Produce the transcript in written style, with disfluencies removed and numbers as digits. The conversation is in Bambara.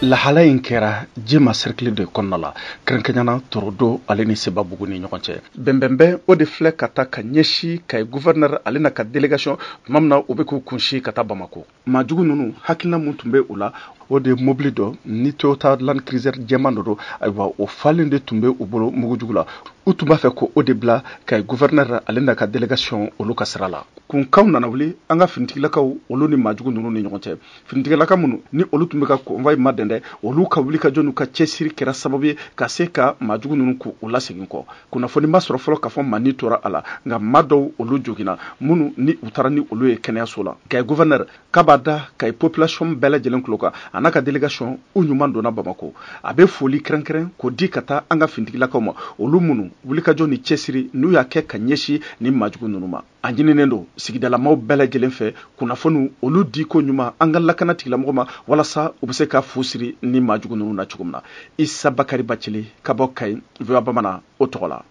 Lahala in kɛra Jema cercle de kɔnɔna la, kɛrɛnkɛrɛnya na Torodo ale ni Sebabugu ni ɲɔgɔn cɛ. Bɛnbɛnbɛn o de filɛ ka taa ka ɲɛsin Kayi gouverneur ale n'a ka délégation tuma min na u bɛ k'u kunsin ka taa Bamako. Maajugu ninnu hakilina mun tun bɛ u la, o de ye mobili dɔ ni Toyota Land Cruiser jɛman dɔ don, ayiwa o falen de tun bɛ u bolo mugujugu la. U tun b'a fɛ ko o de bila Kayi gouverneur ale n'a ka délégation olu ka sira la. Kunkanw nana wuli an ka finitigilakaw olu ni maajugu ninnu ni ɲɔgɔn cɛ. Finitigilaka minnu ni olu tun bɛ ka convoi madɛn dɛ, olu ka wulikajɔ n'u ka cɛsiri kɛra sababu ye ka se ka maajugu ninnu k'u lasegin kɔ. Kunnafoni ma sɔrɔ fɔlɔ k'a fɔ maa ni tora a la, nka maa dɔw olu joginna minnu ni u taara ni olu ye kɛnɛyaso la. Kayi gouverneur k'a b'a da Kayi population bɛɛ lajɛlen tulo kan, a n'a ka délégation u ɲuman donna Bamako. A bɛ foli kɛrɛnkɛrɛn k'o di ka taa an ka finitigilakaw ma, olu minnu wulikajɔ ni cɛsiri n'u y'a kɛ ka ɲɛsin ni maajugu ninnu ma. A ɲininen don sigidalamaw bɛɛ lajɛlen fɛ kunnafoniw olu di ko ɲuman an ka lakana tigilamɔgɔ ma, walasa u bɛ se ka fu siri ni maajugu ninnu na cogo min na. Isa Bakari Bacili ka bɔ Kayi, VOA Bamanan o tɔgɔ la.